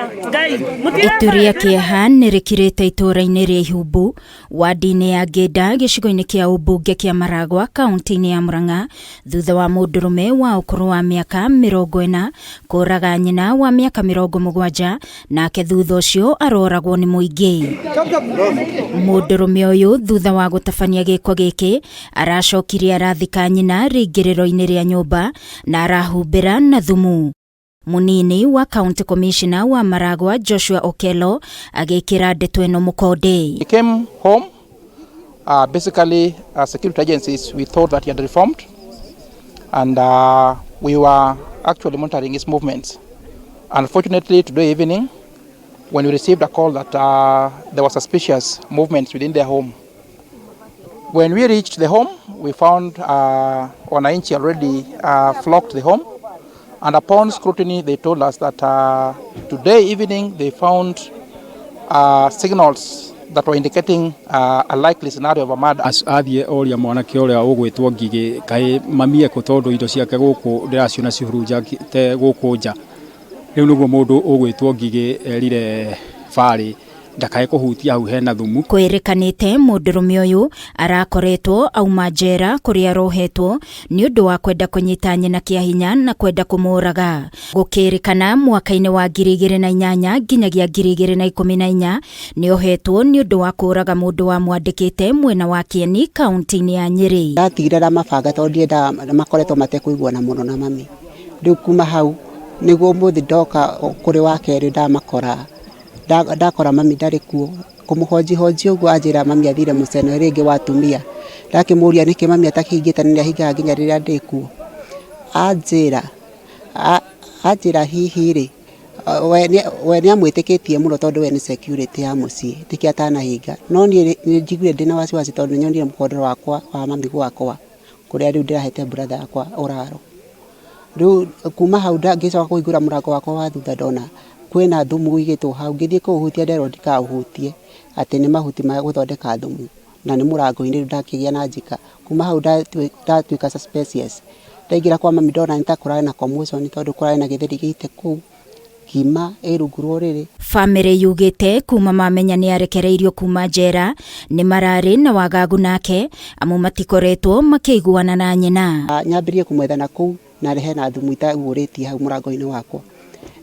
Itu rĩa kĩeha nĩ rĩkirĩte itũũra-inĩ rĩa Ihumbu, wadi-inĩ ya Ngĩnda, gĩcigo-inĩ kĩa ũmbunge kĩa Maragwa, kaunti-inĩ ya Murang'a, thutha wa mũndũrũme wa ũkũrũ wa mĩaka 40 kũraga nyina wa mĩaka 70 nake thutha ũcio aroragwo nĩ mũingĩ. Mũndũrũme ũyũ thutha wa gũtabania gĩko gĩkĩ aracokire arathika nyina rĩingĩrĩro-inĩ rĩa nyũmba na arahumbĩra na thumu. Munini wa County Commissioner wa Maragwa Joshua Okello agĩkĩra ndeto ĩno mũkonde. He came home, basically security agencies, we thought that he had reformed and we were actually monitoring his movements. Unfortunately, today evening, when we received a call that there were suspicious movements within their home. When we reached the home, we found wananchi already flocked the home, and upon scrutiny, they told us that today evening they found signals that were indicating a likely scenario of a murder. Athiĩ oria mwanake ũrĩa ũgwĩtwo Ngigĩ kaĩ mami ekũ tondũ indo ciake gũkũ ndĩraciona cihurunjangĩte gũkũ nja. Rĩu nĩguo mũndũ ũgwĩtwo Ngigĩ erire Barĩ ndakae kũhutia hau hena thumu. Kwĩrĩkanĩte mũndũrũme ũyũ arakoretwo auma njera kũrĩa arohetwo nĩ ũndũ wa kwenda kũnyita nyina kĩa hinya na kwenda kũmũraga. Gũkĩrĩkana mwaka-inĩ wa 2008 nginyagia 2014 nĩohetwo nĩ ũndũ wa kũraga mũndũ wa mwandĩkĩte mwena wa Kĩeni kaunti-inĩ ya Nyĩrĩ. Ndatigire mabanga tondũ ndiendaga makoretwo matekũiguana mũno na mami. Rĩu kuma hau nĩguo ũmũthĩ ndoka kũrĩ wa kerĩ ndamakora ndakora mami ndarĩ kuo kũmũhonjihonji ũguo anjĩra mami athire mũcene rĩngĩ wa atumia. Ndakĩmũria nĩkĩ mami atakĩhingĩte na nĩahingaga nginya rĩrĩa ndĩ kuo. Anjĩra hihi rĩ we nĩamwĩtĩkĩtie mũno tondũ we nĩ security ya mũciĩ nĩkĩo atanahinga. No niĩ nĩ njiguire ndĩna wasiwasi tondũ nĩnyonire mũkondoro wakwa wa mami gwakwa kũrĩa rĩu ndĩrahete brother yakwa ũraro. Rĩu kuma hau ngĩcoka kũhingũra mũrango wakwa wa thutha ndona kwĩna thumu ũigĩtwo hau ngĩthiĩ kũũhutia nderwo ndikaũhutie atĩ nĩ mahuti ma gũthondeka thumu na nĩ mũrango-inĩ rĩu ndakĩgĩa na njika. Kuma hau ndatuĩka suspicious. Ndaingĩra kwa mami ndona nĩ ta kũrarĩ na commotion tondũ kũrarĩ na gĩtheri gĩite kũu ngima ĩ rungu rwa ũrĩrĩ. Bamĩrĩ yugĩte kuma mamenya nĩ arekereirio kuma njera nĩ mararĩ na wagagu nake amu matikoretwo makĩiguana na nyina. Nyambĩrĩrie kũmwetha na kũu na hena thumu itaguũrĩtie hau mũrango-inĩ wakwa.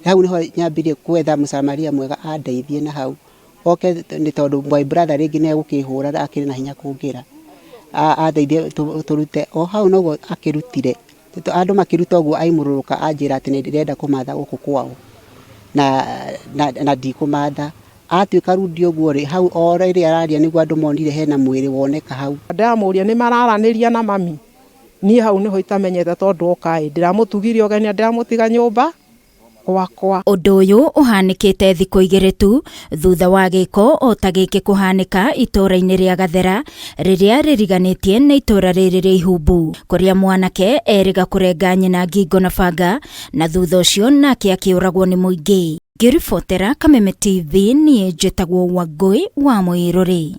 Hau nĩho nyambirie gwetha mũsamaria mwega andeithie na hau oke nĩ tondũ my brother rĩngĩ nĩ egũkĩhũra akĩrĩ na hinya kũngĩra. Andeithie tũrute o hau noguo akĩrutire. Andũ makĩruta ũguo aimũrũrũka anjĩra atĩ nĩ ndĩrenda kũmatha gũkũ kwao na ndikũmatha. Atuĩka rundi ũguo rĩ, hau o rĩrĩa araria nĩguo andũ monire hena mwĩrĩ woneka hau. Ndĩramũria nĩ mararanĩria na mami niĩ hau nĩho itamenyete tondũ oka ĩ ndĩramũtugire ũgeni na ndĩramũtiga nyũmba gwakwa. Ũndũ ũyũ ũhanĩkĩte thikũ igĩrĩ tu thutha wa gĩko o ta gĩkĩ kũhanĩka itũũra-inĩ rĩa Gathera rĩrĩa rĩriganĩtie na itũũra rĩrĩ rĩa Ihumbu kũrĩa mwanake erĩga kũrenga nyina ngingo na banga na thutha ũcio nake akĩũragwo nĩ mũingĩ. Ngĩribotera Kameme TV niĩ njĩtagwo Wangũi wa Mũirũrĩ.